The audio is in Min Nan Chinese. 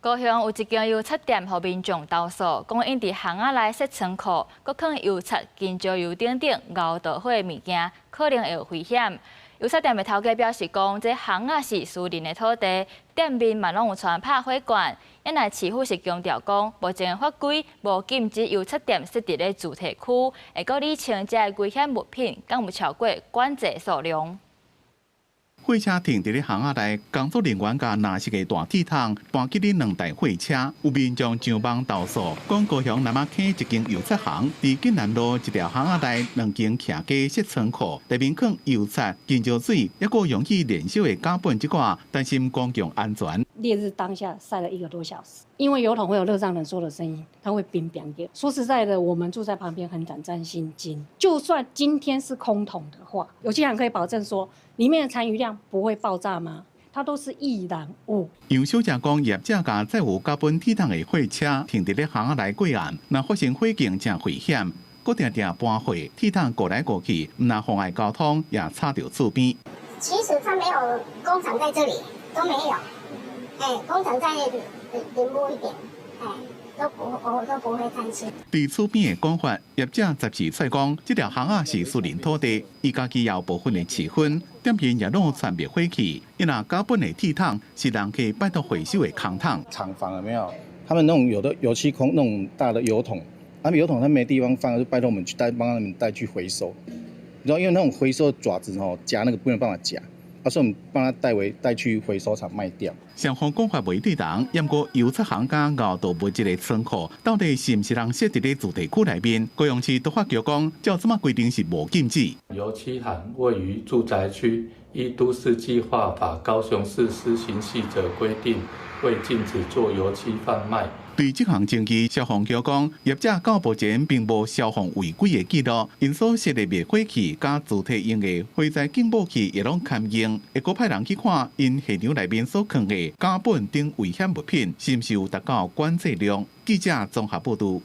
高雄有一間油漆店，予民眾投訴，講𪜶佇巷仔內設倉庫，閣囥油漆、金焦油等等𠢕著火的物件，可能會有危險。油漆店的頭家表示講，這巷仔是私人的土地，店面嘛攏有傳拍火罐。因來市府是強調講，目前法規無禁止油漆店設佇咧住宅區，會閣理清這个危險物品敢有超過管制數量。貨車停佇咧巷仔內，工作人員共藍色的大鐵桶搬去咧兩台貨車。有民眾上網投訴，講高雄南仔坑一間油漆行，佇景南路一條巷仔內兩間徛家設倉庫，內面囥油漆、金膠水，抑閣容易燃燒的甲苯這寡，擔心公共安全。烈日當下曬了一個多小時，因為油桶會有熱脹冷縮的聲音，它會冰冰的。說實在的，我們住在旁邊很膽戰心驚。就算今天是空桶的話，有些人可以保證說，裡面的殘餘量不會爆炸嗎？它都是易燃物。楊小姐講，業者共載有甲苯鐵桶的貨車停佇咧巷仔內過暗，若發生火警誠危險，閣定定搬貨，鐵桶過來過去，毋但妨礙交通，也吵著厝邊。其實它沒有工廠在這裡，都沒有。哎，工廠在林木一點，哎，都不，我都不會擔心。對厝邊的講法，業者十時出講，這條巷仔是私人土地，伊家己也有部分的持分，店面也攏有傳滅火器，伊若甲苯的鐵桶是人客拜託回收的空桶。廠房有沒有？他們那種有的油漆空那種大的油桶，他們油桶他沒地方放，就拜託我們去帶，幫他們帶去回收。你知道，因為那種回收爪子吼夾那個沒有辦法夾。他說我們幫他帶回帶去回收廠賣掉。雙方講法袂對同，毋過油漆行佮熬豆物這个倉庫，到底是毋是通設佇咧住宅區內面？高雄市都發局講，照這馬規定是無禁止。油漆行位於住宅區，依都市計劃法高雄市施行細則規定，未禁止做油漆販賣。對這項爭議，消防局講，業者到目前並無消防違規的記錄，𪜶所設的滅火器佮自提用的火災警報器也攏堪用，會閣派人去看𪜶現場內面所囥的甲苯等危險物品，是毋是有達到管制量。記者綜合報導。